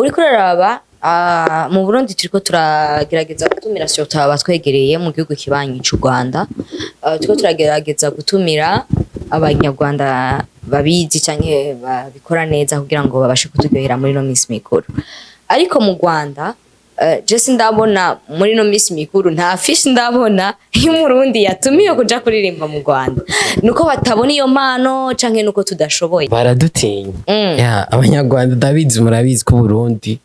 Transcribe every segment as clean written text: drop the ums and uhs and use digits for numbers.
Uriko uraraba, mu Burundi turiko turagerageza gutumira, surtout abatwegereye mu gihugu kibanyi c'u Rwanda. Turiko turagerageza gutumira abanyarwanda babizi canke babikora neza kugira ngo babashe kuturyohera muri no minsi mikuru. Ariko mu Rwanda, je sindabona muri no minsi mikuru, nta fishi ndabona y'umurundi yatumiwe kuja kuririmba mu Rwanda. Nuko batabona iyo mpano canke nuko tudashoboye? Baradutinya. Ya, abanyarwanda ndabizi, murabizi ko Burundi,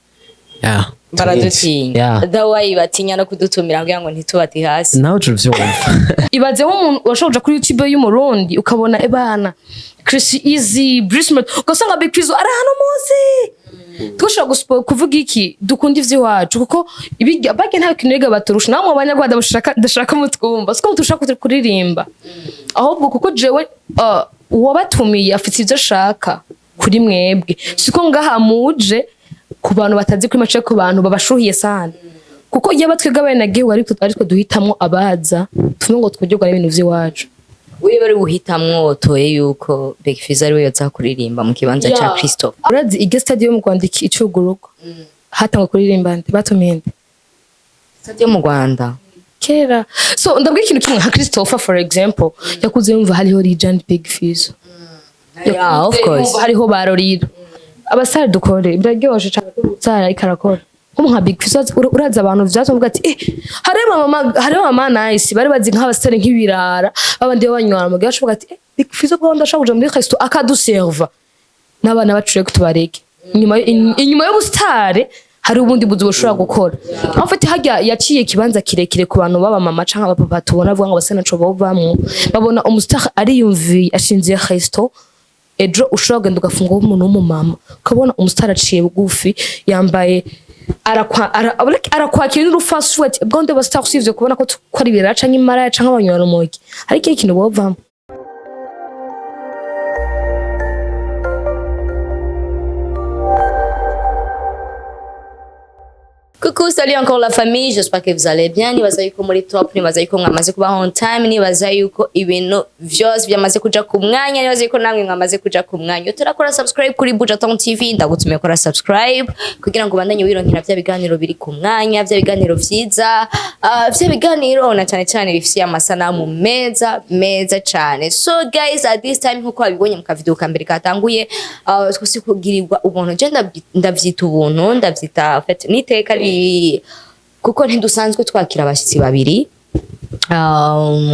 ya. Baradutinya. Ya. Dawayi batinya no kudutumira kugira ngo ntitubate hasi. Nawe uca uvyumva. Ibaze nk'umuntu washobora kuja kuri YouTube y'umurundi ukabona ebana Chris Easy, Bruce Melody, ugasanga Big Fizzo ari hano munsi. Twashobora kuvuga iki? Dukunda ivy'iwacu, kuko ibirya barya nta kintu biga baturusha. Namwe abanyarwanda mushaka, ndashaka mutwumva, siko muturusha kuririmba, ahubwo kuko jewe uwabatumiye afite ivyo ashaka kuri mwebwe. Siko ngaha muje ku bantu batazi kuri mace, ku bantu babashuhiye sana, kuko iyo batwebwe abenegihugu ariko duhitamwo abaza, tuvuge ngo twuryoherwa n'ibintu vy'iwacu. Wiwe bari guhitamwo, wotoye yuko Big Fizzo ari we yoza kuririmba mu kibanza ca Christophe? Urazi iryo stade yo mu Rwanda icugururwa hatangwa kuririmba nde? Batumiye nde? Stade yo mu Rwanda? Kera. So ndabwira ikintu kimwe, nka Christopher for example, yakuze yumva hariho Legend Big Fizzo. Yeah, of course. Yumva hariho baroriro abasare dukore, biraryoshe cyane ko umusare ariko arakora nko nka Big Fizzo. Urazi abantu vyatuma uvuga ati hariho mama, hariho mama Nice, bari bazi nk'abasare nk'ibirara babandi banywana mu gihe bashoboka ati Big Fizzo bwo ndashaka kuja muri resto akaduserva n'abana bacu, rero tubareke inyuma y'ubusitare hari ubundi buzi bushobora gukora. Aho mfite harya yaciye ikibanza kirekire ku bantu baba mama canke abapapa, tubona avuga ngo basa naco bovamwo, babona umusitari ariyumviye ashinze resto. Ejo ushobora kugenda ugafungura umuntu w'umumama, ukabona umusitari aciye bugufi, yambaye arakwakira n'urufasi, uvuga ati bwo ndeba star, usivye kubona ko ari ibirara canke imaraya canke abanywarumogi, hari ikindi kintu bovamwo. Coucou, salut encore la famille, j'espère que vous allez bien. Nibaza yuko muri top, nibaza yuko mwamaze kuba on time, nibaza yuko ibintu vyose byamaze kuja ku mwanya, nibaza yuko namwe mwamaze kuja ku mwanya. Turakora subscribe kuri Bujaton TV, ndagutumiye kora subscribe kugira ngo ubandanye wironkera vya biganiro biri ku mwanya, vya biganiro vyiza, vya biganiro na cyane cyane bifitiye amasanamu meza meza cyane. So guys, at this time, nkuko wabibonye mu kavideo ka mbere katanguye, twese kugirirwa ubuntu, je ndavyita ubuntu, ndavyita en fait niteka kuko ntidusanzwe twakira abashyitsi babiri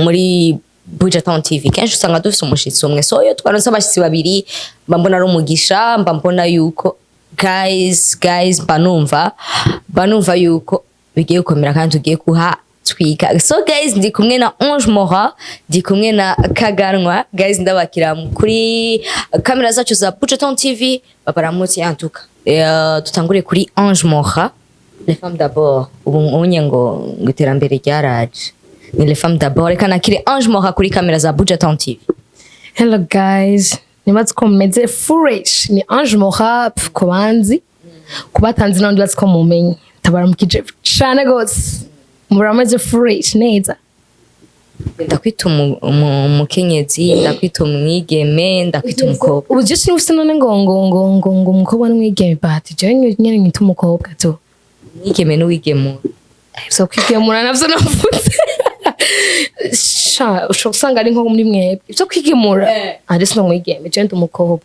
muri Buja Town TV. Kenshi usanga dufise umushitsi umwe, so iyo twaronse abashyitsi babiri mba mbona ari umugisha, mba mbona yuko guys, mba numva yuko bigiye gukomera kandi tugiye kuha twika. So guys, ndi kumwe na Ange Mora, ndi kumwe na Kaganwa. Guys, ndabakira kuri kamera zacu za Buja Town TV, babaramutse antuka. Dutangure kuri Ange Mora. Les femmes d'abord, ubu unye ngo iterambere ryaraje, ni les femmes d'abord. Reka nakire Ange Mora kuri kamera za Buja Town TV. Hello guys, nibazi ko mumeze fresh. Ni Ange Mora ku banzi, ku batanzi n'abandi bazi ko mumenye. Tabaramukije cane gose, murameze fresh neza. Ndakwita umukenyezi, ndakwita umwigeme, ndakwita umukobwa? Ubu je sinufise none ngo umukobwa n'umwigeme, but jewe nyene nyita umukobwa tu. Umwigeme n'uwigemura? Ivyo kwigemura navyo navuze sha, ushobora gusanga ari nko muri mwebwe ivyo kwigemura ari sino mwigeme, je ndi umukobwa.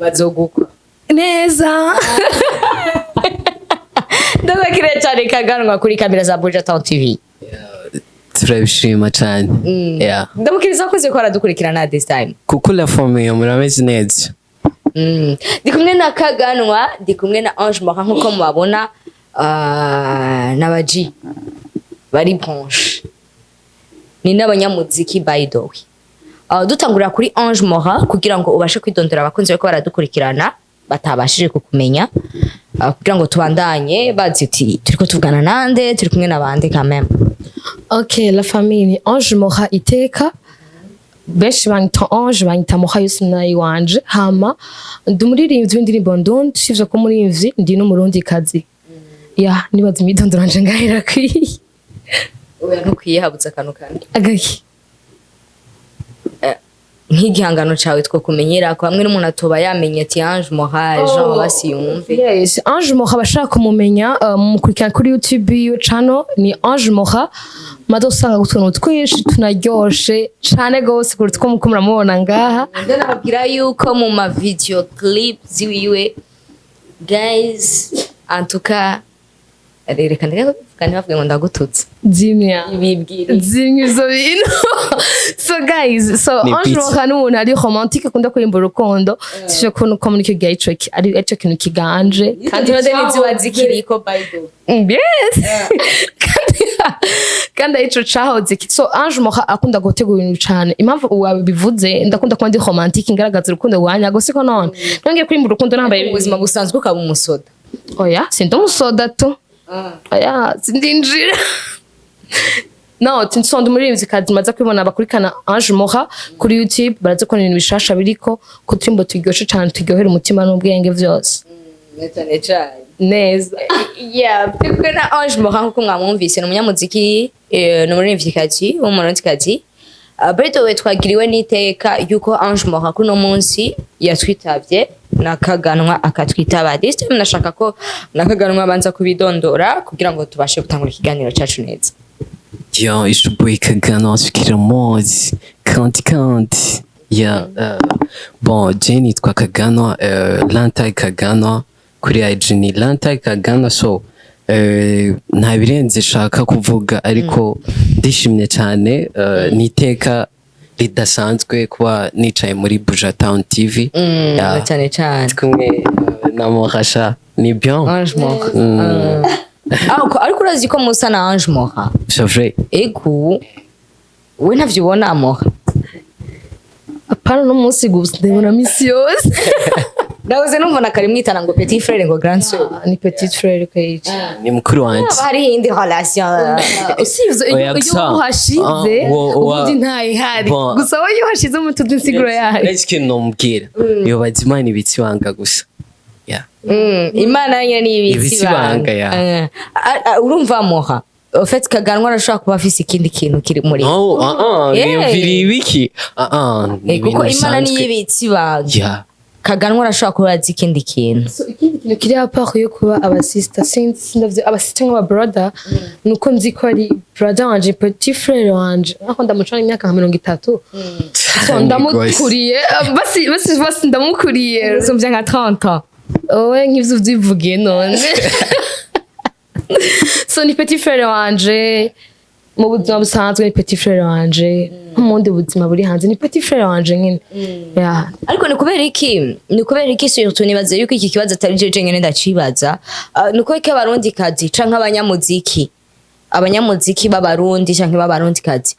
Bazogukwa. Neza. Ndabakiriye cyane Kaganwa kuri kamera za Buja Town TV. Turabishima cyane, yeah. Ndamukiriza abakozi ko baradukurikirana this time. Kuko la famille, murameze neza? Ndi kumwe na Kaganwa, ndi kumwe na Ange Mora, nkuko mubabona, n'abaji bari branche ni n'abanyamuziki by the way. Dutangurira kuri Ange Mora kugira ngo ubashe kwidondora abakunzi bariko baradukurikirana batabashije kukumenya, kugira ngo tubandanye bazi uti turiko tuvugana nande, turi kumwe na bande quand même. Ok, la famille, ni Ange Mora Iteka. Benshi banyita Ange, banyita Mora yose nayiwanje. Hama ndi umuririmbyi w'indirimbo ndundi, sivyo ko umuririmbyi, ndi n'umurundikazi. Ya, nibaza imyidondoro wanje ngahera kwiye. Oya, ntukwiye, habuze akantu kandi. Agaki? Nk'igihangano cawe twokumenyera ko hamwe n'umuntu atoba yamenye ati Ange Moha, Jean, basi yumve. Yes, Ange Moha, abashaka kumumenya mumukurikirana kuri YouTube yiwe, channel ni Ange Moha, maze usanga utuntu twinshi tunaryoshe cane gose kuruta uko muko muramubona ngaha. Nababwira yuko mu ma video clip ziwiwe, guys, en tout cas, reka ndeke kubivuga, ntibavuge ngo ndagututse. Zimya. Bibwira. Zimya ivyo bintu. So guys, so Ni Ange pizza. Moha ni umuntu ari romantique, akunda kuririmba urukundo, sivyo? Kuntu ko muri icyo gihe ari arico kintu kiganje. Kandi noze n'iziba zikiriko, by the way. Yes, kandi arico cahoze. So Ange Moha akunda gutegura ibintu cane. Impamvu wabivuze, ndakunda kuba ndi romantique, ngaragaza urukundo rwanya siko none nongeye kuririmba urukundo nambaye. Mu buzima busanzwe ukaba umusoda? Oya, sindi umusoda tu, oya, sindinjira no sonda umuririmvyikazi. Maze kubibona, bakurikana Ange Moha kuri YouTube, baraza kubona ibintu bishasha biriko ku turimbo turyoshe cane, turyohera umutima n'ubwenge vyose. Cyane cyane. Neza. Yeah, turi na Ange Moha, nkuko mwamwumvise, ni umunyamuziki, ni umuririmvyikazi w'umurundikazi. By the way, twagiriwe n'iteka yuko Ange Moha kuno munsi yatwitavye nakaganwa akatwitaba. This time nashaka ko nakaganwa abanza kubidondora kugira ngo tubashe gutangura ikiganiro cacu neza. Yo, it's your boy Kagano Kiramozi. Kanti kanti. Yeah, bon, je nitwa Kagano, Lantai Kagano, kuri IG ni Lantai Kagano, so nta birenze shaka kuvuga, ariko ndishimye cyane, ni iteka ridasanzwe kuba nicaye muri Buja Town TV. Yeah. Cyane cyane. Kumwe na Morasha, ni bien. Ange Moha. Ah, ariko urazi ko musa na Ange Moha? C'est vrai. Ego, we ntavyo ubona, Moha? Apana no munsi gusa, ndabona misi yose. Ndabuze numva na kare mwitana ngo petit frère, ngo grand sœur. Ni petit frère kweci. Ni mukuru wanje. Haba hariho indi relation. Usivye Oya, iyo gusa. uhashize Ah, ubundi ntayihari. Bon. Gusa wowe iyo uhashize umutuzi insiguro yayo. Uretse ikintu nomubwira, yobaza Imana ibitsi ibanga gusa. Yeah. Imana nyine ni ibitsi Ibitsi ibanga, ya. Urumva Moha, en fait Kaganwa arashobora kuba afise ikindi kintu kiri muri No, ah ah, Yeah. niyumvira ibiki? Ah ah, ni Eh, kuko ibintu Imana niyo bisanzwe. ibitsi ibanga. Yeah. Kaganwa arashobora kuba azi ikindi kintu. So, ikindi kintu kiri à part yo kuba abasista, sinzi, sindavyo abasista nk'aba brother, nuko nzi ko ari brother wanje, petit frère wanje, ariko ndamucana imyaka nka 30, so ndamukuriye, basi basi basi ndamukuriye. Usumvye nka 30 ans. Wowe nk'ivyo uvyivugiye none. So ni petit frère wanje mu buzima busanzwe, ni petit frère wanje nko mu bundi buzima buri hanze, ni petit frère wanje nyine. Yeah. Ariko ni kubera iki, surtout nibaza yuko iki kibazo atari je jenyine ndacibaza. Ni kubera iki abarundi kazi canke abanyamuziki b'abarundi canke b'abarundi kazi,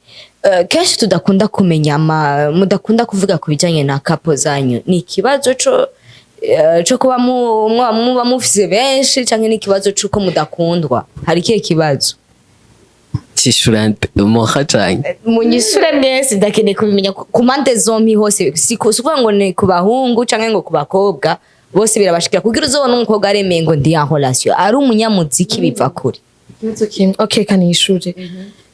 kenshi tudakunda kumenya ama mudakunda kuvuga ku bijanye na couple zanyu? Ni ikibazo co kuba muba mufise benshi, canke ni ikibazo c'uko mudakundwa? Hari ikihe kibazo? Cishura Moha canke? Munyishure mwese, ndakeneye kubimenya ku mpande zompi hose. Si kuvuga ngo ni ku bahungu canke ngo ku bakobwa, bose birabashikira kugira uzobona umukobwa aremeye ngo ndi en relation ari umunyamuziki, biva kure. Ikibazo kimwe, okay, kanishure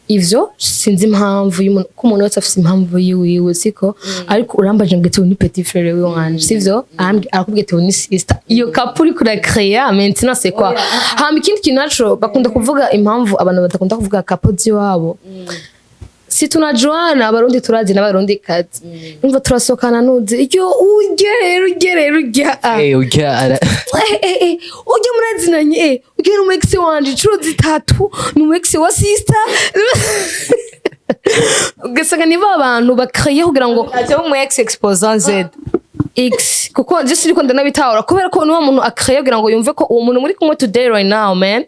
ivyo sinzi impamvu y'umuntu, ko umuntu wese afise impamvu yiwiwe, siko? Ariko urambaje ngo ni petit frère wanje, sivyo? Arakubwiye ati ni sister. Iyo couple uriko uracréa maintenant, c'est quoi? Hama ikindi kintu naco bakunda kuvuga, impamvu abantu badakunda kuvuga couple z'iwabo, si tunajuana? Abarundi turazi n'abarundi kazi, numva turasohokana, nuzi iyo urya rero, urya rero, urya ah. Eh, urya ara Eh, eh, eh, ujya murazinanye, ujya ni umu ex wanje inshuro zitatu, ni umu ex wa sister, ugasanga ni ba bantu bakwiye kugira ngo ati umu ex exposant Z. X, kuko je siriko ndanabitahura, kubera ko niwo muntu akwiye kugira ngo yumve ko uwo muntu muri kumwe today, right now, man,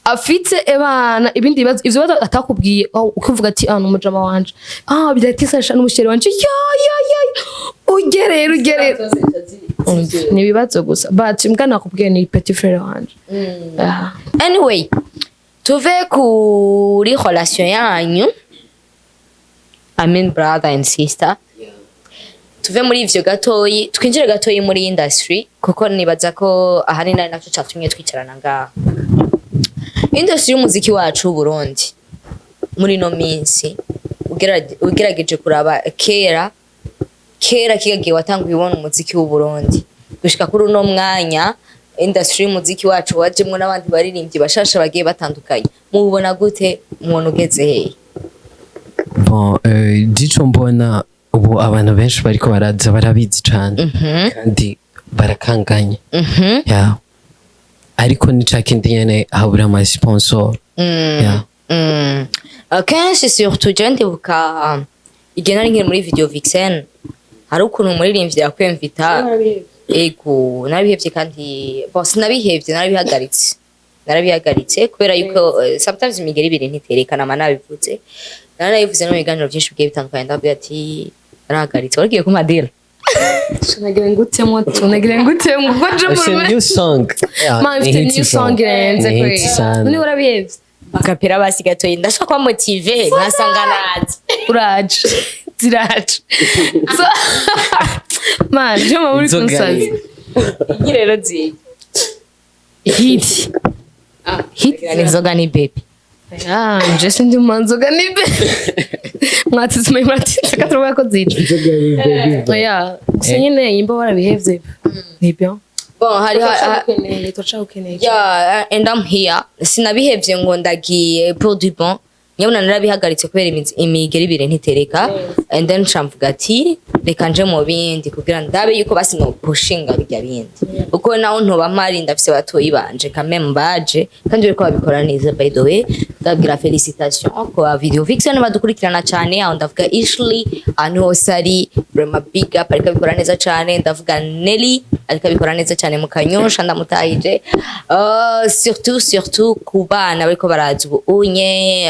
afite ebana ibindi bibazo, ivyo bibazo atakubwiye. Oh, ukivuga ati ah, ni umujama wanje, ah, biratisa, ni umuchéri wanje, ya ya ya, ujye rero, ujye rero, ni ibibazo gusa. But mbwa nakubwiye, ni petit frère wanje. Ah. Anyway, tuve kuri relation yanyu, I mean brother and sister, tuve muri ivyo gatoyi, twinjire gatoyi muri industry, kuko nibaza ko ahanini ari naco catumye twicarana ngaha. Industry y'umuziki wacu w'Uburundi muri ino minsi, ugerageje kuraba kera Kera kigagiye watanguye ubona umuziki w'u Burundi gushika kuri uno mwanya, industry y'umuziki wacu wajemwo n'abandi baririmbyi bashasha bagiye batandukanye, mubona gute? Mubona ugeze hehe? Bon, jico mbona ubu abantu benshi bariko baraza barabizi cane kandi barakanganye. Yeah. Ariko ni ca kindi nyene, habura ama sponsor. Yeah. Akenshi surtout je ndibuka igihe nari nkiri muri Video Vixen, hari ukuntu umuririmbyi yakwemvita. Ego, narabihevye. Kandi bon, sinabihevye, narabihagaritse kubera yuko sometimes imigeri ibiri ntiterekana. Ama nabivuze, naranabivuze no mu biganiro byinshi bigiye bitandukanye, ndababwira ati narahagaritse. Warigiye ku madira. Nagira ngutemo tu, nagira ngutemo kuko je Ufise mu new song. Yeah, Man, ni mfite hit new song irenze Ni kweli. hit sana. None warabihevye? Bakapera basi gatoyi, ndashaka kuba motivé nkasanga nazi. Uraje, ziraje. So man, je muri Inzoga. kunsaza. Iki rero ziye? Hit hit. Ni inzoga ni baby. Ah, je sindi mu nzoga nibe mwatitse, mwatitse katruba ko zica. Oya, gusa nyine yimba warabihevye ni bien. Bon, hari Turacagukeneye, turacagukeneye. Yeah, and I'm here. Sinabihevye ngo ndagiye pour du bon. Nyabuna narabihagaritse kubera imigeri ibiri ntitereka. And then nshamvuga ati reka nje mu bindi kugira ndabe yuko basi no pushinga bijya bindi. Kuko naho ntoba mpari, ndafise batoyi banje quand même baje kandi bariko babikora neza. By the way, ndabwira félicitations ko ba Video Vixen badukurikirana cyane. Aho ndavuga Ashley, ahantu hose ari, vraiment big up, ariko abikora neza cyane. Ndavuga Nelly, ariko abikora neza cyane mu Kanyosha, ndamutahije. Surtout ku bana bariko baraza ubu unye,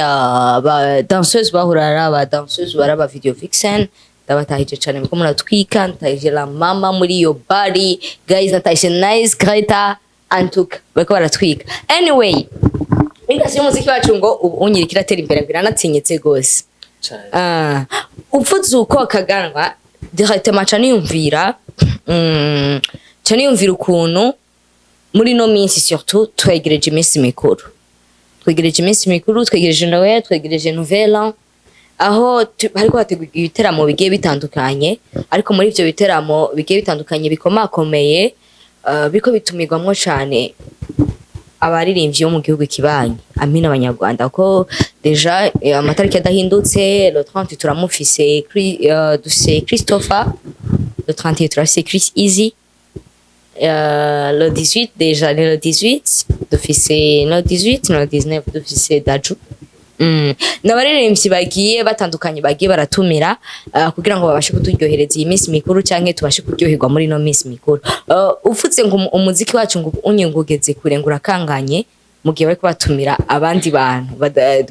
ba danseuse bahura ari aba danseuse bari aba Video Vixen, ndabatahije cyane muko muratwika. Ndahije la mama muri iyo bari guys, natahije Nice Greta antuka bariko baratwika. Anyway, industry y'umuziki wacu ngo ubu unyirika iratera imbere, ngo iranatinyitse gose. Ah, upfutse uko Kaganwa, directement ca niyumvira ukuntu muri no minsi, surtout twegereje iminsi mikuru, twegereje Noël, twegereje Nouvel An, aho hariko hategurwa ibiteramo bigiye bitandukanye. Ariko muri ivyo biteramo bigiye bitandukanye bikomakomeye, biriko bitumirwamwo cane abaririmbyi bo mu gihugu kibanyi, amina abanyarwanda, ko déjà amatariki adahindutse, le 30 turamufise, dufise Christopher, le 31 turafise Chris Easy, le 18, déjà ni le 18 dufise, no 18 no 19 dufise Daju. N'abaririmbyi bagiye batandukanye bagiye baratumira kugira ngo babashe kuturyohereza iyi minsi mikuru canke tubashe kuryoherwa muri ino minsi mikuru. Ufutse ngo umuziki wacu ngo unye ngo ugeze kure, ngo urakanganye, mu gihe bariko batumira abandi bantu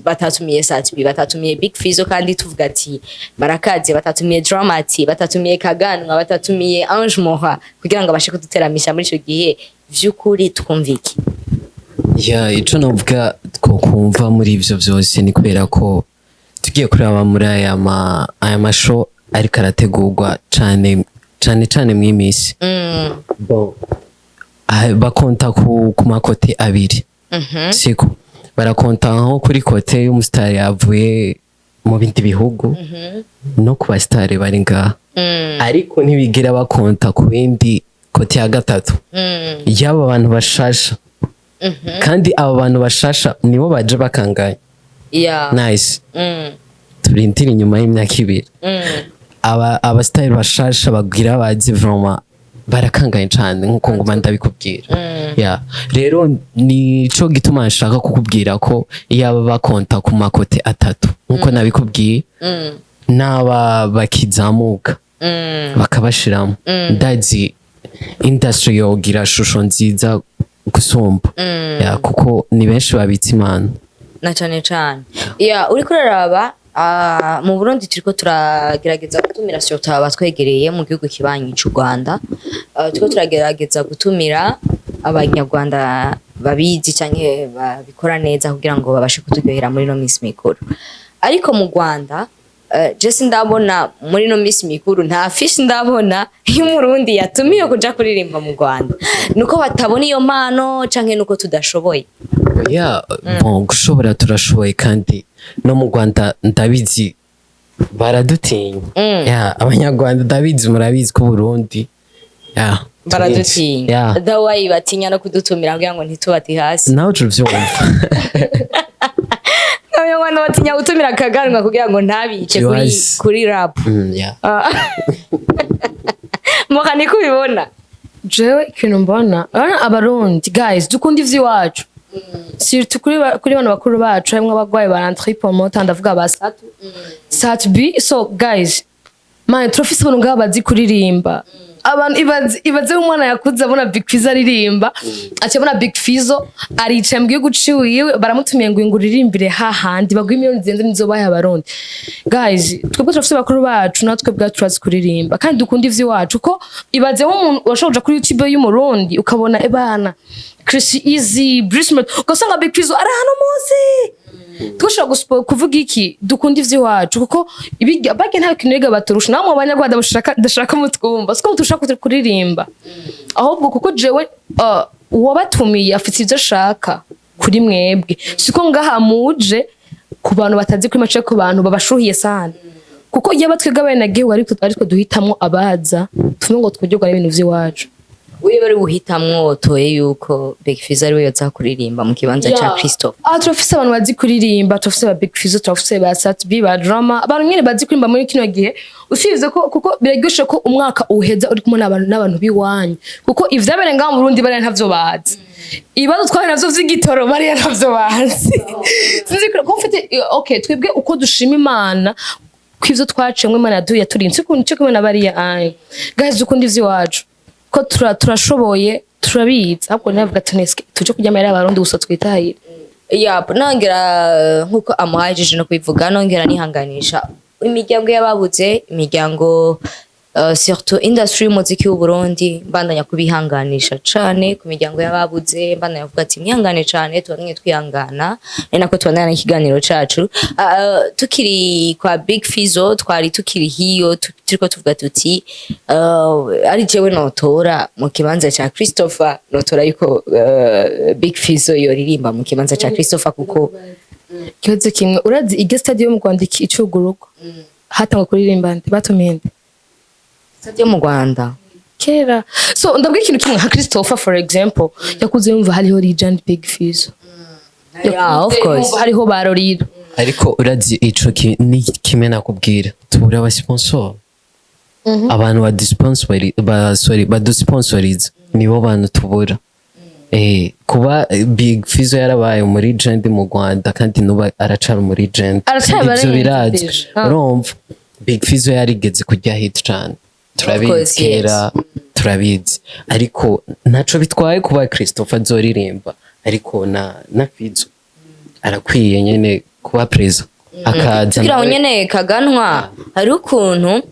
batatumiye Sat-B, batatumiye Big Fizzo, kandi tuvuga ati barakaze, batatumiye Dramati, batatumiye Kaganwa, batatumiye Ange Moha, kugira ngo abashe kuduteramisha muri ico gihe, vy'ukuri twumvike? Ya, ico novuga twokumva muri ivyo vyose ni kubera ko tugiye kuraba muri aya masho ariko arategurwa cane cane cane mw'imisi. Bon, bakonta ku ma côté abiri. Siko barakonta nko kuri côté y'umusitari yavuye mu bindi bihugu no ku basitari bari ngaha, ariko ntibigira bakonta ku bindi côté ya gatatu y'aba bantu bashasha. Kandi aba bantu bashasha nibo baje bakanganye. Nice. Turindire inyuma y'imyaka 2, aba abasitari bashasha bagira bazi vraiment barakanganye cane nkuko nguma ndabikubwira. Ya, rero nico gituma nshaka kukubwira ko iyaba bakonta ku ma côté atatu nkuko nabikubwiye, n'aba bakizamuka bakabashiramo, ndazi industry yogira shusho nziza gusumba. Ya, kuko ni benshi babitse imana. Na cane cane ya uriko uraraba, mu Burundi turiko turagerageza gutumira surtout abatwegereye mu gihugu kibanyi c'u Rwanda. Turiko turagerageza gutumira abanyarwanda babizi canke babikora neza kugira ngo babashe kuturyohera muri no minsi mikuru. Ariko mu Rwanda, je sindabona muri no minsi mikuru, nta fishi ndabona y'umurundi yatumiwe kuja kuririmba mu Rwanda. Nuko batabona iyo mpano canke nuko tudashoboye? Ya, bon, gushobora turashoboye, kandi no mu Rwanda ndabizi. Baradutinya. Yeah, Abanyarwanda ndabizi, murabizi ko Burundi, yeah. Baradutinya. Yeah. Dawayi, batinya no kudutumira kugira ngo ntitubate hasi. Nawe uca uvyumva. Abanyarwanda batinya gutumira Kaganwa kugira ngo ntabice kuri Yes. kuri rap. Yeah. Moka, niko ubibona? Jewe ikintu mbona, urabona Abarundi, guys, dukunda ivy'iwacu, surtout kuri bano bakuru bacu, harimwo abagwayi ba Landry Promoter, ndavuga ba Satu Sat B. So guys, man, turafise abantu ngaba bazi kuririmba. Abantu ibaze umwana yakuze abona Big Fizzo aririmba, aca abona Big Fizzo aricaye mu gihugu ciwiwe, baramutumiye ngo uririmbire hahandi baguhe miliyoni zirenze nizo bahaye Abarundi. Guys, twebwe turafise bakuru bacu, natwe ubwacu turazi kuririmba kandi dukunda ivy'iwacu. Ko ibaze nk'umuntu washobora kuja kuri YouTube y'Umurundi ukabona ebana Chris Easy, Bruce Melody, ugasanga Big Fizzo ari hano munsi. Twashobora kuvuga iki? Dukunda ivy'iwacu, kuko ibirya barya nta kintu biga baturusha. Namwe Abanyarwanda mushaka, ndashaka mutwumva, siko muturusha kuririmba, ahubwo kuko jewe uwabatumiye afite ivyo ashaka kuri mwebwe. Siko ngaha muje ku bantu batazi kuri mace, ku bantu babashuhiye sana, kuko iyo batwebwe abenegihugu ariko duhitamwo abaza, tuvuge ngo twiryoherwe n'ibintu vy'iwacu. Uyo bari buhitamwo, wotoye yuko Big Fizzo ari we yoza kuririmba mu kibanza ca Christophe? Ah, turafise abantu bazi kuririmba, turafise ba Big Fizzo, turafise ba Sat B, ba Drama, abantu nyene bazi kuririmba muri kino gihe. Usibye ko kuko biraryoshe ko umwaka uheza uri kumwe n'abantu b'iwanyu, kuko ivyabereye ngaha mu Burundi bariya ntavyo bazi, ibibazo twahuye navyo vy'igitoro bariya ntavyo bazi. Sinzi ko mfite, okay, twebwe uko dushima Imana ko ivyo twaciyemwo Imana yaduye yaturinze, siko nico kumwe na bariya. Aye guys, dukunda ivy'iwacu ko turashoboye, turabizi. Ahubwo navuga ati neske tuje kurya amahera y'Abarundi gusa twitahire. Yap, nongera nkuko amuhajije no kubivuga, nongera nihanganisha imiryango y'ababuze, imiryango, surtout industry y'umuziki w'u Burundi. Mbandanya kubihanganisha cane ku miryango y'ababuze, mbandanya kuvuga ati mwihangane cane, tubandanye twihangana, ni nako tubandanya n'ikiganiro cacu. Tukiri kwa Big Fizzo, twari tukiri hiyo turiko tuvuga tuti ari jewe notora mu kibanza ca Christopher, notora yuko Big Fizzo yoririmba mu kibanza ca Christopher kuko Ikibazo kimwe, urazi iryo stade yo mu Rwanda icugururwa hatangwa kuririmba nde? Batumiye nde? Stade yo mu Rwanda? Kera. So ndabwira ikintu kimwe, nka Christopher, for example, yakuze yumva hariho Legend Big Fizzo. Yeah, of course. Yumva hariho barorira. Ariko urazi ico ni kimwe nakubwira, tubura abasponsor, abantu badusponsori ba, sorry, badusponsoriza, nibo bantu tubura. Kuba Big Fizzo yarabaye muri legend mu Rwanda, kandi nuba aracari muri legend. Aracari Kandi ivyo muri birazwi. déjà. Ah. Urumva Big Fizzo yarigeze kurya hit cane, turabizi. Course, Kera turabizi, ariko ntaco bitwaye kuba Christopher azoririmba, ariko na Fizzo arakwiye nyene kuba president akaza Kugira ngo nawe. nyene Kaganwa, hari ukuntu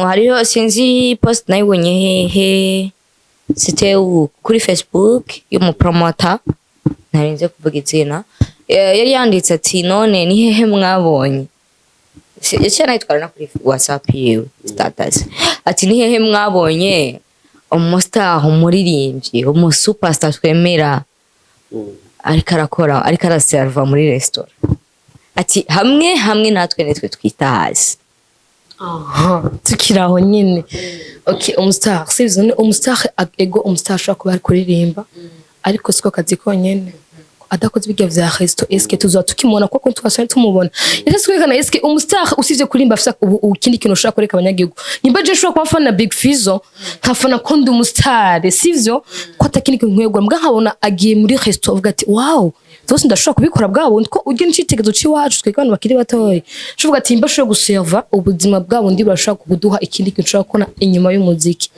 hariho, sinzi post nayibonye hehe, c'était où, kuri Facebook y'umupromota ntarinze kuvuga izina. Yari yanditse ati none ni hehe mwabonye, yaciye anayitwara no kuri WhatsApp yiwe status, ati ni hehe mwabonye umustar, umuririmbyi, umusuperstar twemera ariko arakora, ariko araserva muri restaurant? Ati hamwe hamwe natwe nitwe twita hasi. Aha tukiri aho nyine, okay, umustar sivyo? Ni umustar, ego, umustar ashobora kuba ari kuririmba, ariko siko kazi konyene. Adakoze ibirya vya resto, eske tuzoba tukimubona? Kuko twasanga tumubona ese sikwerekana. Eske umustar usivye kuririmba afise ubu ikindi kintu ushobora kureka abanyagihugu? Nimba je nshobora kuba fana Big Fizzo, nkafana ko ndi umustar, sivyo ko atakindi kintu nkwiye gukora, mbwa nkabona agiye muri resto, avuga ati wow, vyose ndashobora kubikora bwa bundi, ko urya n'icitegerezo c'iwacu twebwe abantu bakiri batoya. Uvuga ati nimba ashoboye guserva, ubuzima bwa bundi burashobora kuduha ikindi kintu ushobora kubona inyuma y'umuziki.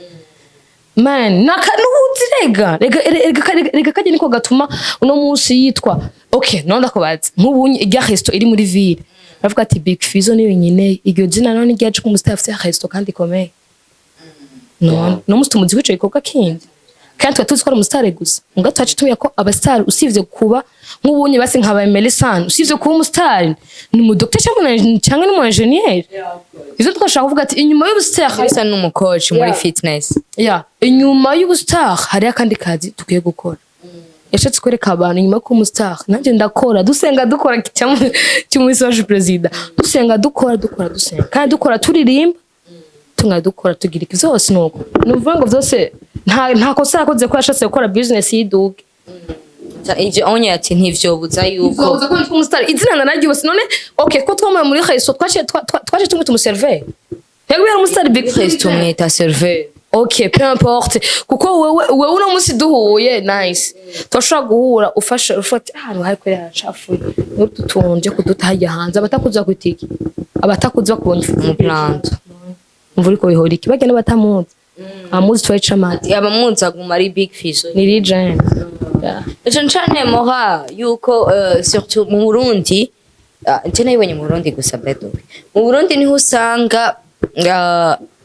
Man, naka nubuzi, rega kajya niko gatuma uno munsi yitwa okay. None ndakubaza, nk'ubunye irya resto iri muri ville, bavuga ati Big Fizzo niyo nyine iryo zina, none ryaje ko umustar afite resto kandi ikomeye, none no munsi tumuzi kwico gikorwa kindi, kandi tuba tuzi ko ari umustar gusa. Mbwa twaca tumenya ko abastar usivye kuba nk'ubunye basi nka ba Emelisane, usivye kuba umustar ni umudokiteri cyangwa ni umu engineer. Ivyo twashaka kuvuga ati inyuma y'ubustar Bisa n'umucoach muri Yeah. fitness. Ya, inyuma y'ubustar hariyo akandi kazi dukwiye gukora. Yashatse kwereka abantu nyuma ko umustar nanjye ndakora, dusenga, dukora cy'umunsi wacu perezida, dusenga, dukora, dukora, dusenga kandi dukora, turirimba, tunga, dukora, tugira iki vyose. Nuko nuvuga ngo vyose nta kosa yakoze ko yashatse gukora business y'iduke. Ivyo onye ati ntivyobuza yuko Uzobuza ko nitwa umustar, izina nanaryubase. None okay, ko twamaye muri resto, twaciye tumwita umuserveur, yego, yari umustar big. Resto mwita serveur? Okay, peu importe, kuko wewe uno munsi duhuye, nice, turashobora guhura, ufasha ufata ahantu hari kwera haracafuye n'utu tuntu kuduta hajya hanze, abatakuzi bakwita iki? Abatakuzi bakubona Umuplanto. Umva, uriko wihora iki? Bagenda batamuzi, amuzi twayica amata. Abamuzi aguma ari Big Fizzo. Ni legend. Yeah. Ico cane moha yuko surtout mu Burundi, nje nabibonye mu Burundi gusa, by the way. Mu Burundi niho usanga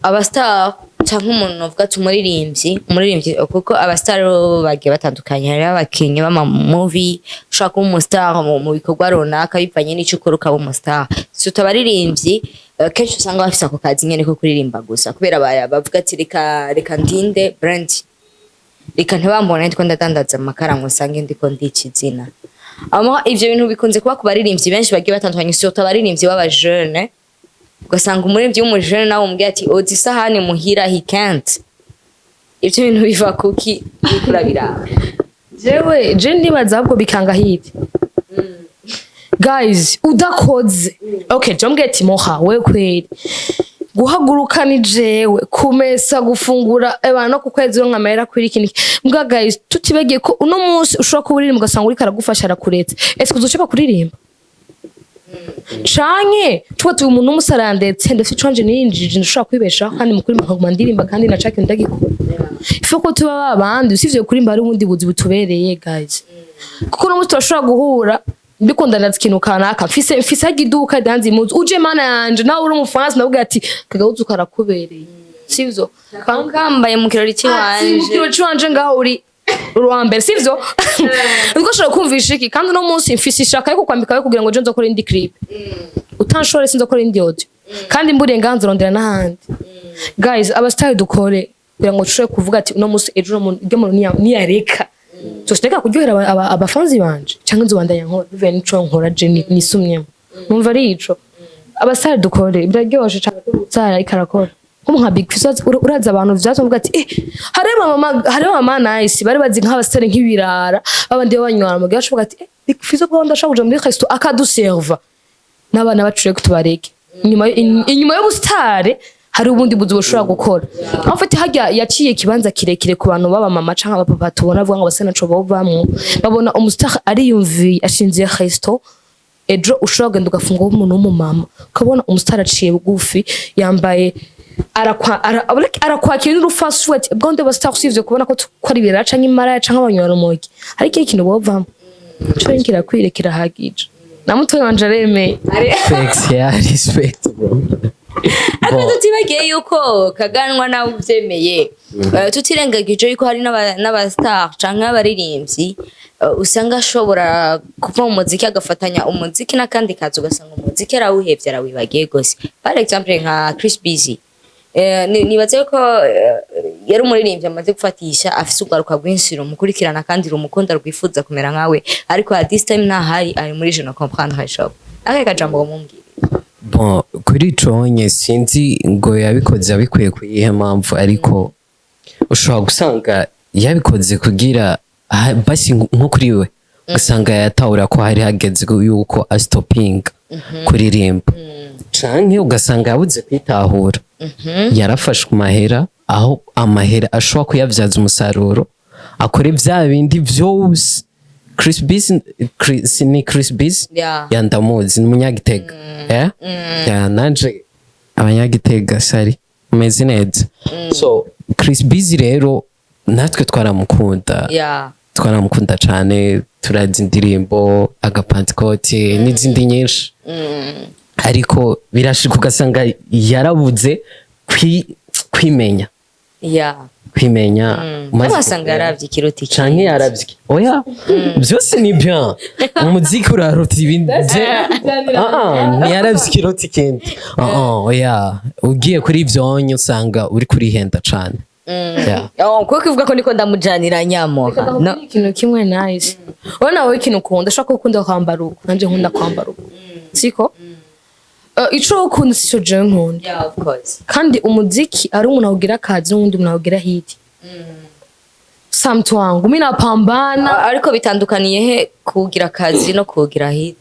abastar canke umuntu uvuga ati umuririmbyi, kuko abastar bo bagiye batandukanye. Hariho abakinyi b'ama movie, ushobora kuba umustar mu bikorwa runaka bivanye n'ico ukora ukaba umustar. Surtout abaririmbyi, kenshi usanga bafise ako kazi nyene ko kuririmba gusa, kubera bavuga ati reka ndinde brand, reka ntibambone ndiko ndadandaza amakara ngo usange ndiko ndica izina. Ama ivyo bintu bikunze kuba ku baririmbyi benshi bagiye batandukanye, surtout abaririmbyi b'abajene. Ugasanga umuririmbyi w'umujene nawe umubwiye ati oza isahani muhira, he can't. Ivyo bintu biva kuki uriko urabiraba? Jewe je ndibaza ahubwo bikanga hiti guys udakoze. Okay, je mbwiye ati moha we kweri guhaguruka ni jewe kumesa, gufungura abantu no ku kwezi uronka amahera kuri iki niki. Mbwa guys, tutibagiye ko uno munsi ushobora kuba uririmba, ugasanga uriko aragufasha, arakuretse, ese uzoshobora kuririmba? Canke tuba tuba umuntu w'umusarandetse, ndetse ico niyinjije, ndashobora kwibeshaho kandi mu kuririmba nkaguma ndirimba kandi na ca kintu ndagikora. Ifo ko tuba babandi, usivye kuririmba hari ubundi buzi butubereye guys, kuko uno munsi turashobora guhura mbikundana ikintu kanaka, mfise harya iduka danze impuzu, uje mana yanje nawe uri umufaransa, ndavuga ati kagahuzu karakubereye, sivyo? Kandi Kambaye mu kirori mu ciwanje. Kirori ciwanje ngaho uri uwa mbere, sivyo? Niko ushobora kumvisha iki? Kandi uno munsi mfise ishaka yo kukwambika yo kugira ngo ejo nzokore indi clip, utanshore sinzokora indi audio, kandi mburiye ngaha nzorondera n'ahandi. Guys, abasitari dukore kugira ngo dushobore kuvuga ati uno munsi ejo uno muntu iryo muntu niyareka zoshaka kuryohera abafanzi banje, cyangwa nzobandanya nkora bivuye n'ico nkora je nisumyemo, numva ari ico. Abasitari dukore, biraryoshe cyane ko umusitari ariko arakora nko nka Big Fizzo. Urazi abantu vyatuma uvuga ati eh hariho mama nice, bari bazi nk'abasitari nk'ibirara babandi banywa mu gihe bashoboka ati eh Big Fizzo bwo ndashaka kuja muri resto akaduserva n'abana bacu, rero tubareke. Inyuma y'ubusitari hari ubundi buzi bushobora gukora. En fait, harya yaciye ikibanza kirekire ku bantu baba mama canke abapapa tubona avuga ngo basa naco bovamwo, babona umusitari ariyumviye ashinze resto. Ejo ushobora kugenda ugafunga umuntu w'umumama, ukabona umusitari aciye bugufi, yambaye, arakwakira n'urufasi, uvuga ati bwo ndi abasitari. Usivye kubona ko ari ibirara canke imaraya canke abanywarumogi, hari ikindi kintu bovamwo co kirakwiriye, kirahagije, na mutoyi wanje aremeye. Thanks, yeah, respect, bro. Ariko Bon. tutibagiye yuko Kaganwa nawe ubyemeye, tutirengagije yuko hari n'abastar canke abaririmbyi, usanga ashobora kuva mu muziki agafatanya umuziki n'akandi kazi, ugasanga umuziki arawuhevye, arawibagiye gose. Par exemple nka Chris Busy. Nibaze ko yari umuririmbyi amaze gufatisha, afise urwaruka rwinshi rumukurikirana kandi rumukunda, rwifuza kumera nkawe, ariko at this time ntahari, ari muri Je ne comprendre shop. Akahe kajambo mumbwira? Bon, kuri ico nye sinzi ngo yabikoze abikuye ku yihe mpamvu, ariko ushobora gusanga yabikoze kugira basi nko kuri we ugasanga yatahura ko hari hageze yuko astopinga kuririmba, canke ugasanga yabuze kwitahura, yarafashwe amahera, aho amahera ashobora kuyabyaza umusaruro akore vya bindi vyose. Chris Biz, Chris, ni Chris Biz. Yeah. Ya, ndamuzi, ni umunyagitega. Yeah, nanje abanyagitega sari umeze neza. So Chris Biz rero natwe twaramukunda, twaramukunda cane, turazi indirimbo agapantikoti n'izindi nyinshi, ariko birashika ugasanga yarabuze kwimenya, kwimenya umaze Ugasanga yaravye ikiruta ikindi. Canke yaravye, oya, byose ni bien, umuziki uraruta ibindi. Ah, ah, ntiyaravye ikiruta ikindi. Ah, ah, oya, ugiye kuri ivyo onye usanga uri kurihenda cane. Yeah. Oh, kuko ivuga ko niko ndamujanira nyamoha no. Ikintu kimwe, nice. Urabona wowe ikintu ukunda, ushobora kuba ukunda kwambara uku, nanje nkunda kwambara uku, siko? Ico ukunda sico jewe nkunda. Yeah, of course. Kandi umuziki ari umuntu awugira akazi n'uwundi muntu awugira hit. Samtu wangu mi napambana. Ariko bitandukaniye he kugira akazi no kugira hit?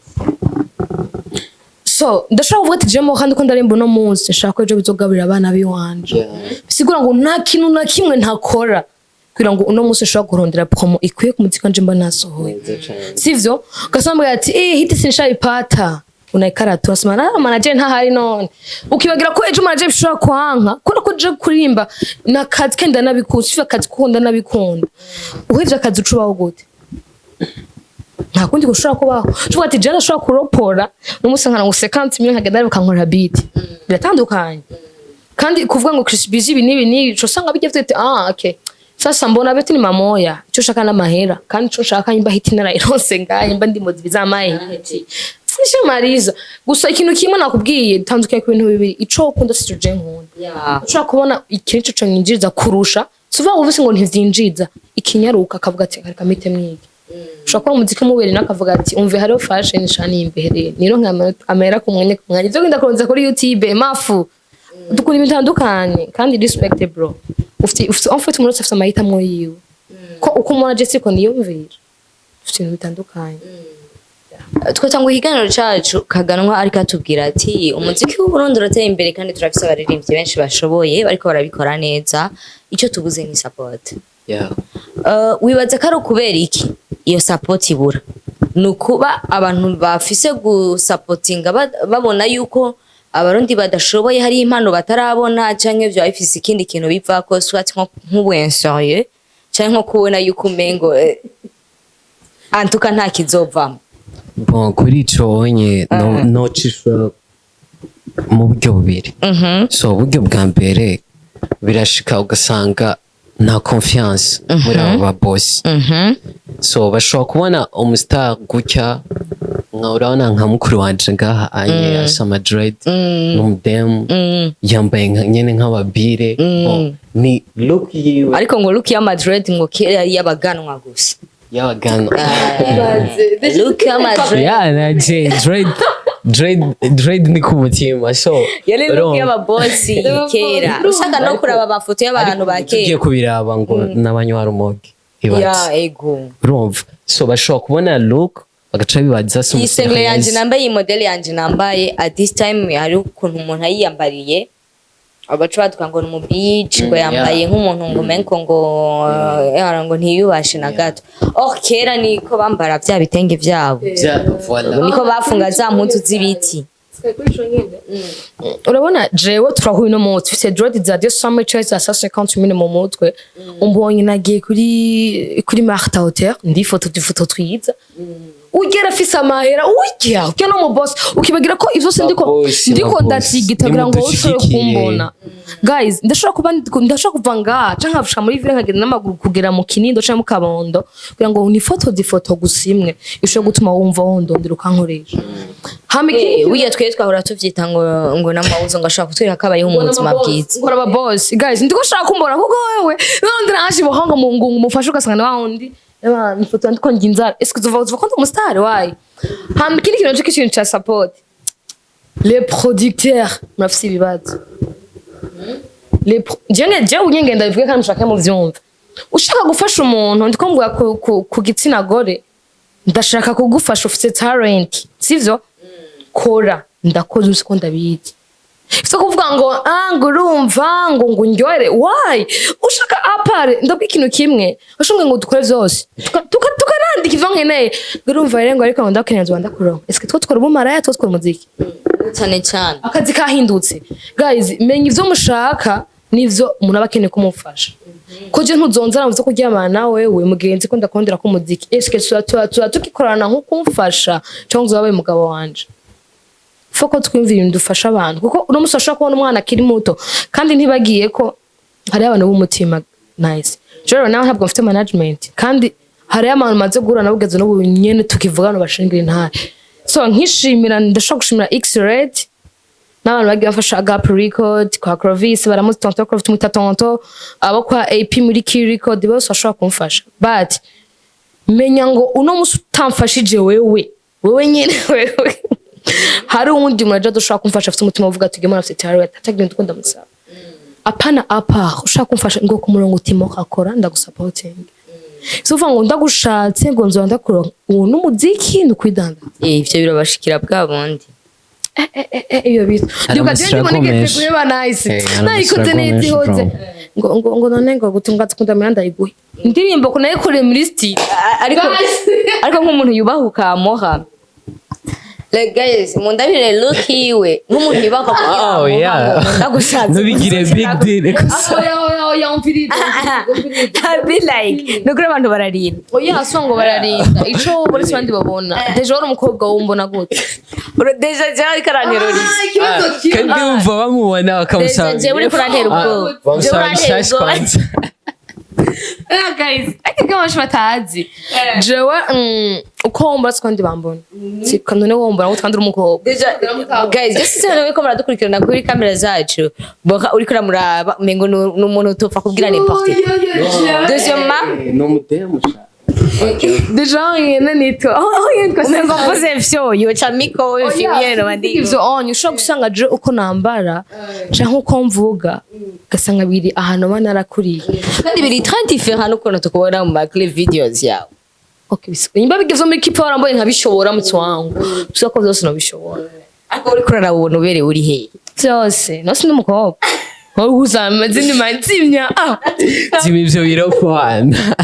So ndashobora kuvuga ati jewe kandi ko ndarimba uno munsi, nshaka ko ejo bizogaburira abana biwanje. Bisigura ngo nta kintu na kimwe ntakora kugira ngo uno munsi nshobora kurondera promo ikwiye ku muziki wanje mba nasohoye, sivyo? Ugasanga ati hit sinishaipata, unaikara tu, unasema na manager ntahari. None ukibagira ko ejo manager bishobora kwanka kubera ko je kuririmba na kazi kenda nabikunda, sivyo? Akazi kunda nabikunda. Uhevye akazi ucubaho gute? Nta kundi gushobora kubaho. Ushobora ati je ndashobora kuropora n'umunsi nkana ngo 50 million, nkagenda bakankorera beat. Biratandukanye. Kandi kuvuga ngo Chris Busy ibi n'ibi n'ibi, uca usanga bijya ati ah okay, sasa mbona beti ni mamoya, icyo ushaka n'amahera. Kandi icyo nshaka nyimba hit narayironse ngaye mba ndi muzi bizamaye hit nishamariza gusa. Ikintu kimwe nakubwiye, tandukanye ku bintu bibiri: ico ukunda sico je nkunda. Ushobora kubona ikintu ico nyinjiriza kurusha, suva uvuze ngo ntivyinjiza ikinyaruka, akavuga ati reka mpite mwige. Ushobora kubona umuziki umubere nawe akavuga ati umve, hariho fashion shani imbere niro nka amahera ku mwanya ku mwanya, ivyo genda kurondeza kuri YouTube mafu. Dukunda ibintu bitandukanye. Kandi respect bro, ufite en fait umuntu wese afite amahitamo yiwe, ko uko umubona je siko niyumvira. Ufite ibintu bitandukanye. Twatanga ikiganiro cacu, Kaganwa ariko atubwira ati umuziki w'Uburundi urateye imbere kandi turafise abaririmbyi benshi bashoboye bariko barabikora neza, icyo tubuze ni support. Wibaza ko ari ukubera iki iyo support ibura? Ni ukuba abantu bafise gusapotinga babona yuko Abarundi badashoboye, hari impano batarabona, canke vyoba bifise ikindi kintu bivako, soit nk'ubu insérieux, canke nko kubona yuko umengo antuka nta kizovamo? Bon, kuri ico onye no nocishura mu buryo bubiri. So uburyo bwa mbere, birashika ugasanga nta confiance muri abo ba boss. So bashobora kubona umustar gutya, nka urabona nka mukuru wanje ngaha anye asa Madrid n'umudemu yambaye nyene nk'ababire. Bon, ni look yiwe. Ariko ngo look ya Madrid ngo kera yari y'abaganwa gusa. Y'abagano. Look ya Madrid. Yeah, na je dread dread dread ni ku mutima, so yari look urumva. y'ababosi kera, ushaka no kuraba amafoto y'abantu ba Tugiye kera. kubiraba ngo n'abanywa rumogi. Ya, ego. Urumva, so bashobora kubona look bagaca bibaza se Iyi sengle yanje umuserious. nambaye, iyi model yanje nambaye at this time, hari ukuntu umuntu ayiyambariye abaca baduka ngo ni umu bitch, ngo yambaye nk'umuntu ngo umengo ngo ngo ntiyubashe na gato. Oh, kera niko bambara bya bitenge vyabo. Voilà. Niko bafunga za mpuzu z'ibiti. Urabona jewe turahuye uno munsi ufite dread za 200 cyangwa za 150 mille mu mutwe, umbonye nagiye kuri Martha Hotel, ndifoto udufoto twiza, ugera afise amahera, urya urya no mu boss, ukibagira ko ivyo se ndiko Babosi, ndiko babosi. ndatigita kugira ngo ushobore Nimudushigikire. kumbona. Guys, ndashobora kuva ngaha canke nkashika muri ville, nkagenda n'amaguru kugera mu Kinindo canke mu Kabondo kugira ngo nifoto ifoto gusa imwe ishobora gutuma wumva wondondera ukankoresha. Hama ikindi Burya twe twahora tuvyita ngo n'amawuzo, ngo ashobora kutwereka ko abayeho mu buzima bwiza. Ngora aba boss, guys, ndiko shaka kumbona kuko wewe nondera haje bohanga mu ngungu mufashe, ugasanga na wundi eba ifoto ndiko njya inzara. Est-ce que uzuva ko ndi umustar wayi? Hama ikindi kintu naco, k'ikintu ca support, les producteurs murafise ibibazo. Jewe ngenda bivuge kandi mushake muvyumve. Ushaka gufasha umuntu, ndiko mvuga ku gitsina gore, ndashaka kugufasha, ufite talent, sivyo? Kora, ndakoze, uzi ko ndabizi. Sio kuvuga ngo ah, ngo urumva ngo ndyohere why ushaka apare. Ndabwo ikintu kimwe ushaka ngo dukore vyose, tukanandika ivyo nkeneye, ngo urumva rero ngo ariko ngo ndakeneye nzoba ndakuronka. Eske two twakora ubumaraya, two twakora umuziki? Cyane cyane. Akazi kahindutse guys. Menya ivyo mushaka n'ivyo umuntu aba akeneye kumufasha, ko je ntuzonzara mu vyo kuryamana nawe wewe mugenzi ko ndakondera ko umuziki. Eske tuba tugikorana nko kumfasha cyangwa uzoba umugabo wanje? Foko twumva ibintu dufasha abantu, kuko uno musi ashobora kubona umwana akiri muto. Kandi ntibagiye ko hariho abantu b'umutima nice. Rero nawe ntabwo mfite management, kandi hariho abantu maze guhura nabo ugeze n'ubu nyene tukivugana bashingira intare. So nkishimira, ndashobora gushimira X-Red. N'abantu bagiye bafasha Gap Record kwa Clovis, baramuzi Tonto Clovis, tumwita Tonto, abo kwa AP muri Key Record, bose bashobora kumfasha. But menya ngo uno musi utamfashije wewe, wewe nyene, wewe, hari uwundi muntu aje dushobora kumfasha, afite umutima uvuga ati gemura, afite talent, atagira uko ndamusaba. Apana apa ushaka kumfasha ngo ku murongo utimo akora ndagusapotinga, si uvuga ngo ndagushatse ngo nzoba ndakuronka. Uwo n'umuziki ni ukwidandaza. Ivyo birabashikira bwa bundi. Eh, iyo bita ndibuka je ndimo nigeze menshi. guheba Nice. Hari Nayikoze amasirago neza menshi, ihoze bro. ngo none ngo gutunga tukunda mera ndayiguhe indirimbo ko nayikoreye muri studio. Ariko nk'umuntu yubahuka amoha, like guys, mundabire look yiwe, nk'umuntu yubahuka kugira Oh, amoha yeah. ngo ndagushatse. Ntubigire big deal gusa. Oya, oya, oya, umviriza, umviriza. I be like, nukuri abantu bararinda. Oya, so ngo bararinda ico uretse abandi babona. Déjà wari umukobwa wumbona gute? Déjà jewe ariko aranteroriza. Ikibazo kimwe. Kandi wumva bamubona bakamusaba Déjà jewe uriko urantera ubwoba. Ah, bamusaba Jewe urantera bishasha ubwoba. kwanza. Ah, guys, ariko benshi batazi jewe uko wombona siko abandi bambona. Siko none wombona ngo kandi uri umukobwa. Déjà guys, just sinzi ko muradukurikirana kuri kamera zacu, boka uriko uramuraba umengo ni umuntu utopfa kubwira n'importe. Deuxièmement, Ni umudemu sha. Déjà nyene nitwa aho yitwa. Umengo mvuze vyo yoca miko vyimyero bandi. Ivyo onye ushobora gusanga je uko nambara canke uko mvuga, ugasanga biri ahantu aba narakuriye. Kandi biri très différent n'ukuntu tukubona mu ma clip videos yawe. Okay, nimba bigeze muri kipa waramboye nkabishobora mutsi wangu, tuza ko vyose nabishobora. Ariko uriko uraraba ubuntu ubereye uri hehe? Vyose nose ndi umukobwa wowe uza amazina manzimya, ah. Zima ivyo birofana.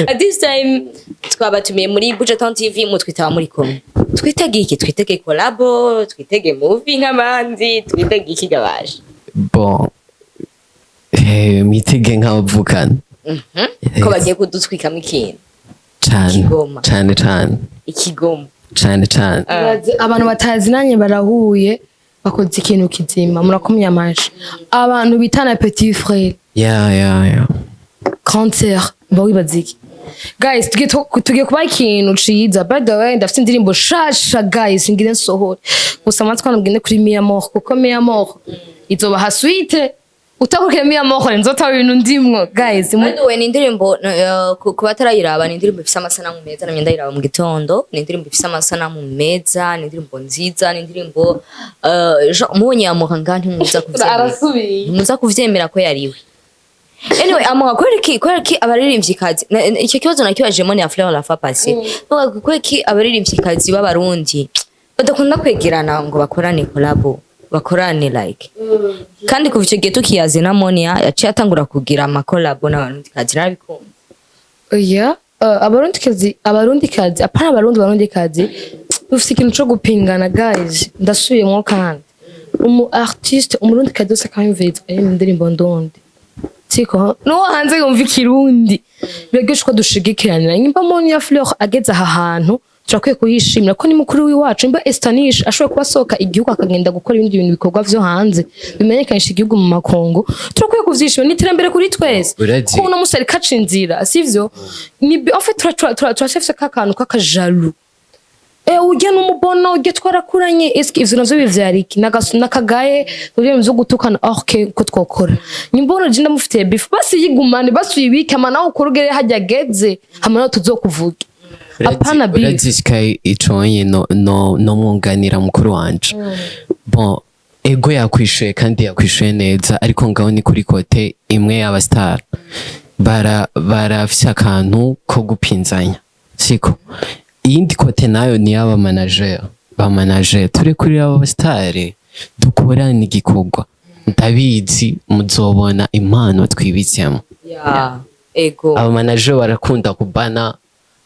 At this time twabatumiye muri Buja Town TV, mutwitaba muri kumwe. Twitege iki? Twitege collabo? Twitege movie nk'abandi? Twitege iki gabaje? Bon, mwitege nk'abavukana. Ko bagiye kudutwikamo ikintu. Cane. Kigoma. Cane cane. Ikigoma. Cane cane. Abantu batazinanye barahuye, bakoze ikintu kizima, murakomye amashi. Abantu bitana petit frère, Yeah. Grande sœur, mba wibaza iki? Guys, tugiye kuba ikintu ciza. By the way, ndafite indirimbo shasha guys, ngire nsohore gusa amatwi nubwinde kuri Mia Mort, kuko Mia Mort izobaha suite. Utakurikiye Mia Mort nzotaba ibintu ndimwo guys. By the way, ni indirimbo ku batarayiraba, ni indirimbo ifise amasanamu meza. Namye ndayiraba mu gitondo. Ni indirimbo ifise amasanamu meza, ni indirimbo nziza, ni indirimbo mubonye amuha ngaha ntimuza kuvyemera. Arasubiye. Ntimuza kuvyemera ko yariwe. Anyway, amuha kubera iki abaririmvyikazi icyo kibazo nakibajemo ni Fleur la fois passée. Bavuga kubera iki abaririmvyikazi b'Abarundi badakunda kwegerana ngo bakorane collabo, bakorane like. Kandi kuva icyo gihe tukiyazi na Monia yaciye atangura kugira amakolabo n'Abarundikazi, narabikunda. Oya, Abarundikazi, apana Abarundi, Barundikazi dufite ikintu co gupingana guys. Ndasubiyemwo kandi, umu artiste Umurundikazi wese akayumviriza aririmba indirimbo ndundi, siko nuwo hanze yumva Ikirundi, biraryoshe ko dushigikiranira. Nimba Monia Fleur ageze aha hantu, turakwiye kuyishimira ko ni mukuru w'iwacu. Nimba Estanish ashoboye kuba asohoka igihugu akagenda gukora ibindi bintu, bikorwa vyo hanze bimenyekanisha igihugu mu makungu, turakwiye kuvyishimira. Ni iterambere kuri twese. Kuko uno musi ariko aca inzira, sivyo? Ni en fait turacafise ka kantu k'akajalu. Ujya n'umubono ujya twarakuranye, eske ivyo navyo bivyara iki? Nakagaye ibintu vyo gutukana. Okay, ko twokora nimbono je ndamufitiye beef, basi yigumane, basi uyibike, ama nawe ukora ugere hajya ageze, hama nawe tuzokuvuge, apana beef. Urazishika iconye no mwunganira mukuru wanje. Bon, ego yakwishuye kandi yakwishuye neza, ariko ngaho ni kuri côté imwe y'aba star bara barafise akantu ko gupinzanya, siko? Iyindi côté nayo ni y'aba manager. Ba manager, turi kuri aba star dukorana igikorwa, ndabizi muzobona impano twibitsemo. Ya, ego. Aba manager barakunda kubana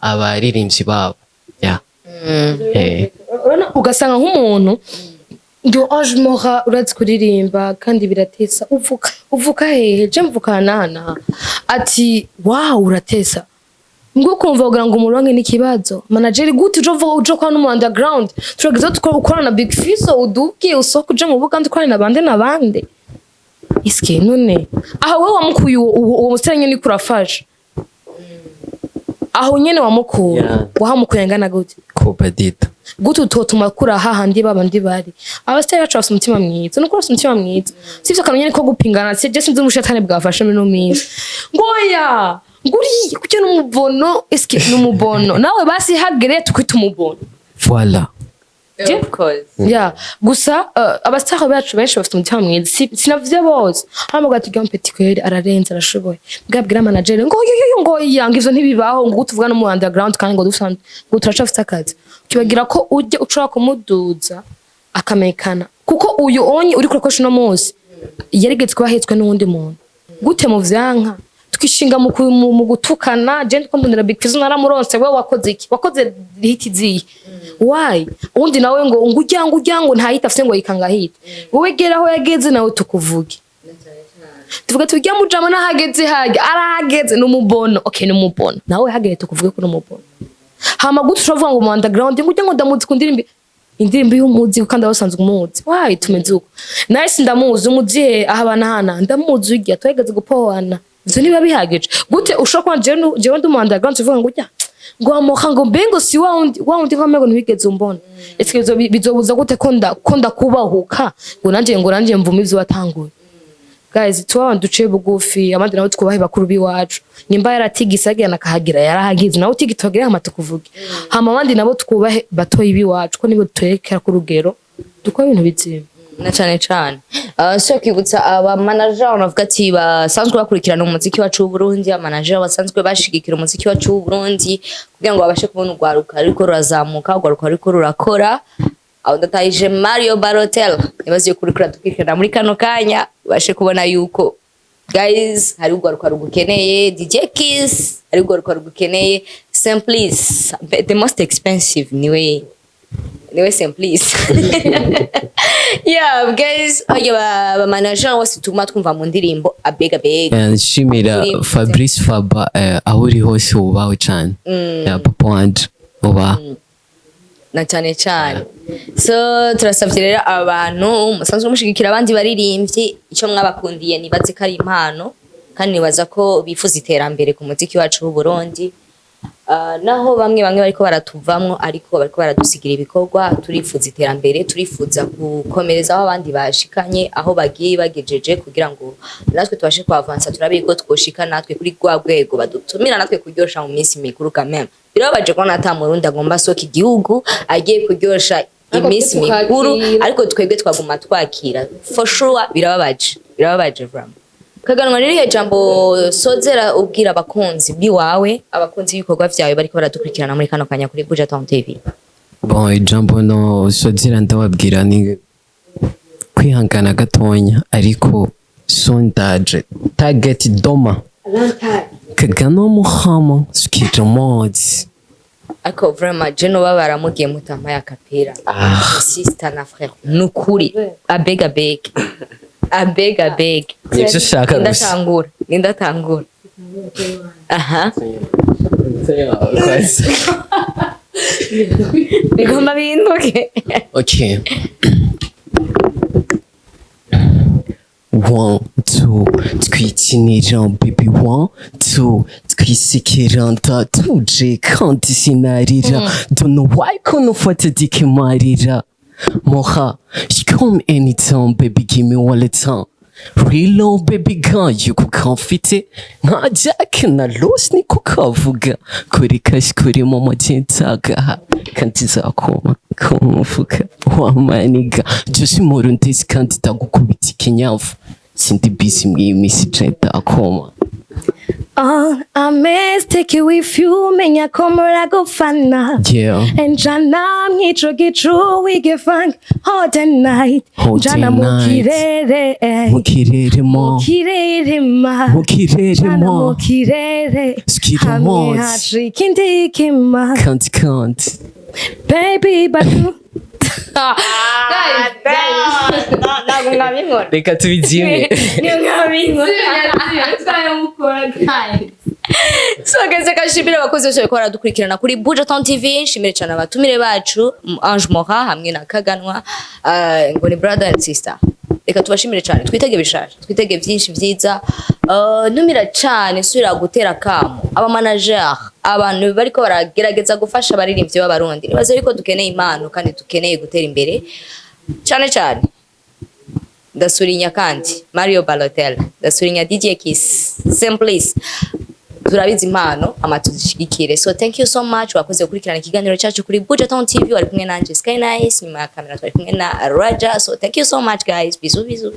abaririmbyi babo, yeah. Urabona, ugasanga nk'umuntu ngo Ange Mora urazi kuririmba kandi biratesa, uvuka hehe? Je mvuka nana. Ati wow, uratesa. Ngo kumva kugira ngo umuronke n'ikibazo. Manager gute uje uvuga uje kwa no underground, turageza tukora ukorana na Big Fizzo, uduke usohoke uje mu Buganda ukorana na bande na bande. Iske none aho wewe wamukuye uwo musore nyene kurafasha aho nyene wamukuye? Yeah. Wahamukuye angana gute? Koba dita. Gute utotuma kura hahandi babandi bari? Abasitari bacu bafite umutima mwiza, nuko bafite umutima mwiza, sivyo? Akantu nyene ko gupingana, je sinzi umushatani bwafashe muri ino minsi, ngo oya, nguriye kuki n'umubono, eske n'umubono nawe basi hagere tukwita umubono. Voilà. Of course. Yeah, gusa abasitari bacu benshi bafite umutima mwiza. Sinavuze bose. Hano bwa tugira petit kweri ararenze, arashoboye, bwabwira manager ngo yo yo yo, ngo yanga ivyo ntibibaho, ngo tuvuga no mu underground kandi ngo dufite, ngo turacafite akazi. Kibagira ko ujya ushobora kumuduza akamenyekana, kuko uyu onye uri kurakoresha uno munsi yarigeze kuba ahetswe n'uwundi muntu. Gute mu vyanka twishinga mu gutukana? Je ndiko ndondera Big Fizzo, naramuronse. Wewe wakoze iki? Wakoze hit ziye? Why uwundi nawe ngo ujya ngo ujya ngo nta hit afise, ngo yikanga hit? Wowe gera aho yageze nawe tukuvuge, tuvuga tujya mujama nahageze, hajya arahageze n'umubono. Okay, n'umubono nawe hagere tukuvuge ko n'umubono. Hama gute ushobora kuvuga ngo mu underground ngo ujya ngo ndamuzi ku ndirimbo, indirimbo y'umuzi, kandi aho usanzwe umuzi? Why tumeze uko? Nice, ndamuzi, umuzi he? Aha banahana ndamuzi, ujya twegeze gupowana, ivyo niba bihagije. Gute ushobora kuba jewe ndi mu underground uvuga ngo ujya ngo amoka, ngo mbe ngo si wa wundi, wa wundi nko ntiwigeze umbona? Ese bizobuza gute ko ndakubahuka ngo nanje mvume ivyo watanguye? Guys, tuba abantu duciye bugufi, abandi nabo twubahe bakuru b'iwacu. Nimba yaratigise agenda akahagira, yarahagize, nawe utigita wagire, hama tukuvuge. Hama abandi nabo twubahe batoyi b'iwacu, ko nibo duterekera ku rugero dukora ibintu bizima. Na cane cane, so kwibutsa aba manager navuga ati basanzwe bakurikirana umuziki wacu w'Uburundi, aba manager basanzwe bashigikira umuziki wacu w'Uburundi kugira ngo babashe kubona urwaruka ruriko rurazamuka, urwaruka ruriko rurakora. Aho ndatahije Mario Balotelli, nibaze yuko uriko uradukurikirana muri kano kanya, ubashe kubona yuko guys hari urwaruka rugukeneye. DJ Kiss, hari urwaruka rugukeneye. Simplice, the most expensive, niwe Simplice. Yeah guys, oya, ba manager bose tuma twumva mu ndirimbo abega bega. Nshimira Fabrice Faba, aho uri hose wubawe cane. Ya papa wanje uba. Na cyane cyane. So turasabye rero abantu musanzwe mushigikira abandi baririmbyi, icyo mwabakundiye nibaze ko ari impano, kandi nibaza ko bifuza iterambere ku muziki wacu w'u Burundi. Naho bamwe bamwe bariko baratuvamwo, ariko bariko baradusigira ibikorwa. Turifuza iterambere, turifuza gukomereza aho abandi bashikanye, aho bagiye bagejeje, kugira ngo natwe tubashe kuavansa, turabe ko twoshika natwe kuri rwa rwego badutumira natwe kuryosha mu minsi mikuru. Kameme birababaje kubona ata Murundi agomba asohoka igihugu agiye kuryosha Ariko iminsi twe mikuru. tukakira. Ariko twebwe twaguma twakira, for sure. Birababaje, birababaje vraiment. Kaganwa, ririhe jambo sozera ubwira abakunzi biwawe, abakunzi b'ibikorwa vyawe bariko baradukurikirana muri kano kanya kuri Buja Town TV? Bon, ijambo no sozera ndababwira ni kwihangana gatonya, ariko sondaje target doma Kagano Muhama Skidamodi. Ariko vraiment je noba baramugiye mutampaye akapera, sister na frère, nukuri abega bega abega bega. Nivyo ushaka gusa. Nindatangura, nindatangura, aha bigomba bihinduke. Okay. One, two, twikinira baby, one, two, twisikira ndatuje kandi sinarira. Don't know why kuno ufata dikimarira. Moha, you come anytime, baby, give me all the time. Real love, baby girl, yuko kamfite nka Jack na Rose, niko kavuga kuri kashi kuri momo jentagaha kandi zakoma kumufuka wamaniga Joshi Murundezi kandi ndagukubita ikinyafu, sindi busy mw'iyi minsi je ndakoma. Oh, I mistake with you, menya ko muragufana. Njana mw'ico gicu, we get funk all the night. All the Njana mu night. kirere. Mu kirere mo. Mu kirere ma. Mu kirere Njana mo. mu kirere. Skira Hamwe mods. hashika indikima. Kandi kandi. Baby, but you Ntabwo mwabinkora. Reka tubizime. Niyo mwabinkora. So geze kashimire abakozi bose bariko baradukurikirana kuri Buja Town TV. Nshimire cyane abatumire bacu, Ange Moha hamwe na Kaganwa, ngo ni brother and sister. Reka tubashimire cyane, twitege bishasha, twitege byinshi byiza. Ntumira cane nsubira gutera kamo aba manager, abantu bariko baragerageza gufasha abaririmbyi b'Abarundi. Nibaza yuko dukeneye impano kandi dukeneye gutera imbere cane cane. Ndasurinya kandi Mario Balotelli, ndasurinya DJ Kiss Simplice. Turabizi impano ama tuzishigikire. So thank you so much, wakoze gukurikirana ikiganiro cyacu kuri Buja Town TV. Wari kumwe nanje Sky Nice, nyuma ya kamera twari kumwe na Raja. So thank you so much guys, bisous bisous.